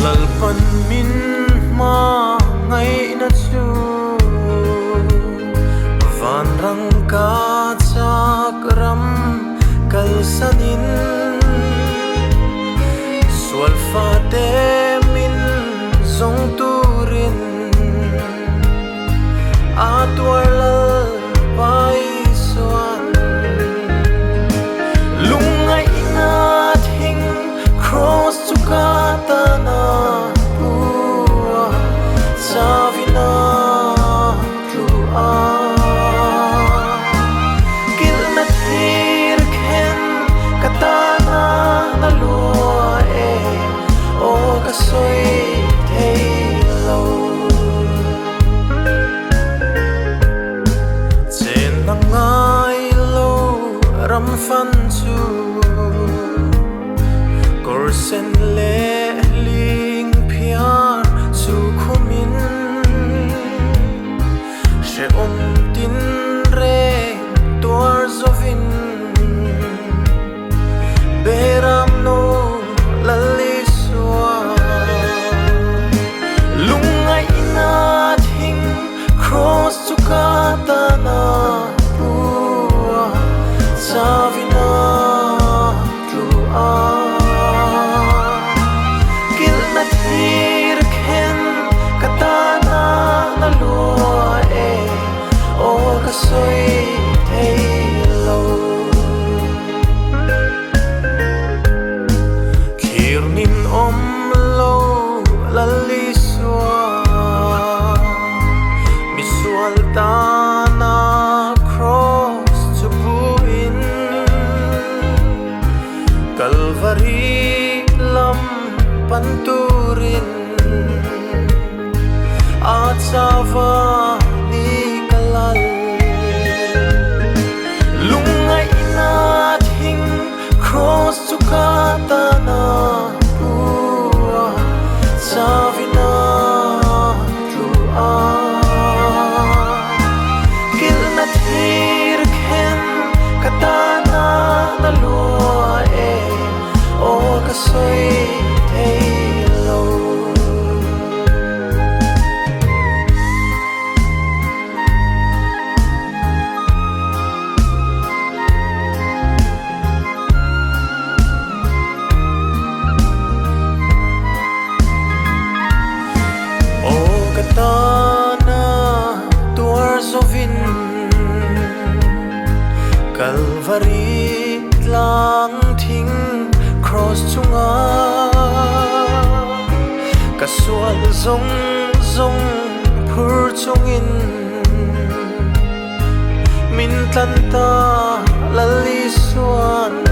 Lalpan min hmangaihna chu van rangka chak ram kalsanin sual fate min zawng turin a tuar Lalpa Isuan lungngaihna thing Cross chu ka tana pu a chavina tlu a. Kilhna thir khen ka tana na lua e, aw ka sawi thei lo. Chen na ngai lo ram fan chu kawr sen leh ling phiar chu khumin hrehawm tin reng tuar zawin Beram no Lal Isua lungngaihna thing Cross chu ka tana pu a chavina tlu a. Kilhna thir khen ka tana na lua e, aw ka sawi thei lo. Thlir nin awm lo Lal Isua, misual tana Cross chu buin Kalvari lam pan turin a chava ni ka lal. Lungngaihna thing Cross chu ka tana pu a chavina tlu a. Kilhna thir khen ka tana na lua e, aw ka sawi thei lo. Aw ka tana tuar zawin Kalvari tlang thing cross chunga ka sual zawng zawng phur chungin min tlan ta Lal Isuan.